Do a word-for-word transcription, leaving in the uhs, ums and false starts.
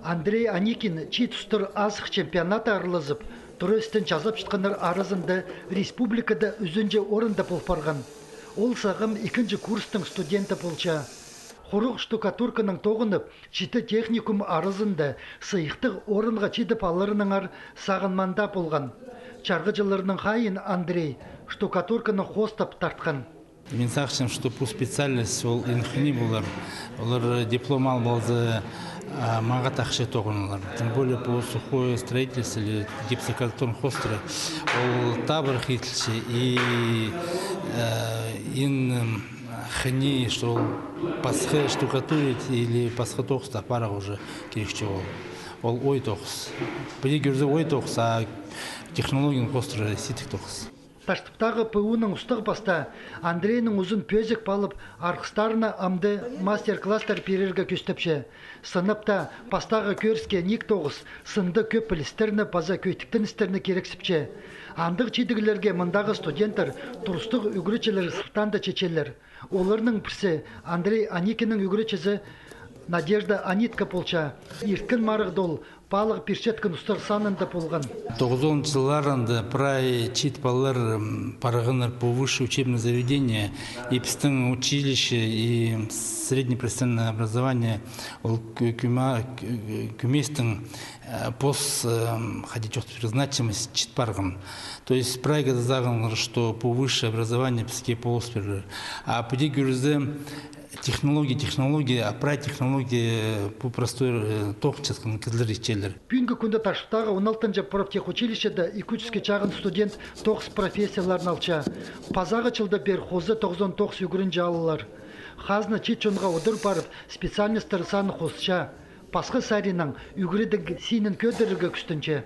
Андрей Аникин чиит устар азых чемпионатта аралазып, тура істін чазапчатханнар аразында республикада ӱзінҷі орында пол парған. Ол сағам ікінҷі курстың студенті полча. Хуруғ штукатурканаң тоғынып, читі техникум аразында сыйыхтығ орынға читіп аларынаңар сағынмаан даа полған. Чарғыҷыларның хайиин Андрей штукатурканы хоостап тартхан. Мин сағынчам, что пу специальность ол иң хыни полар. Олар диплом алып алза, а, маңат ахча тоғынарлар. Тем более пу сухое строительство или гипсокартон хоостыра. Ол табырах иділче и, э, иң, м, хыни, что ол пасха штукатурить или пасха тоғысты апарарға уже кирек чоғыл. Ол ой тоғыс. Піди кӧрзе ой тоғыс, а технологияны хоостыра сидік тоғыс. Таштыптағы П У-ның устағ-пастаа Андрейнің узын пӧзік палып, арғыстарына амды мастер-класстар пирерге кӧстепче. Сынап та, пастағы кӧріске ниик тоғыс, сынды кӧп пілістерні паза кӧйтіктеністерні кирексіпче. Андағ чидіглерге мындағы студенттер турыстығ ӱгретчілер сылтаанда читчелер. Оларның пірсі Андрей Аникиннің ӱгретчізі Надежда Анитка полча. Ирткен марығда ол паалығ пирчеткен устар санында полған. Тоғызонынҷы чылларында прай чиит палалар, м, парғаннар пу высшее учебное заведение, и пістің училище, и среднее профессиональное образование, ол кӱ-, кӱма-, кӱ-, кӱместің, э, пос, эм, хайди чоохтирға, значимость чит парған. То есть прайға даа сағынғаннар, что пу высшее образование піске полыс пирер. А піди кӧрзе, технология, технология, а прай технология пу простой, э, тоғынчатхан кізілер итчелер. Пӱӱнгі кӱнде Таштыптағы он алтынҷы профтехучилищеде ікі чӱске чағын студент тоғыс профессияларын алча. Пазағы чылда пеер хоза тоғызон тоғыс ӱгренҷі алылар. Хазна чиит чонға удур парып, специальностьтар санын хосча. Пасха саринаң ӱгредіг синін кӧдірерге кӱстенче.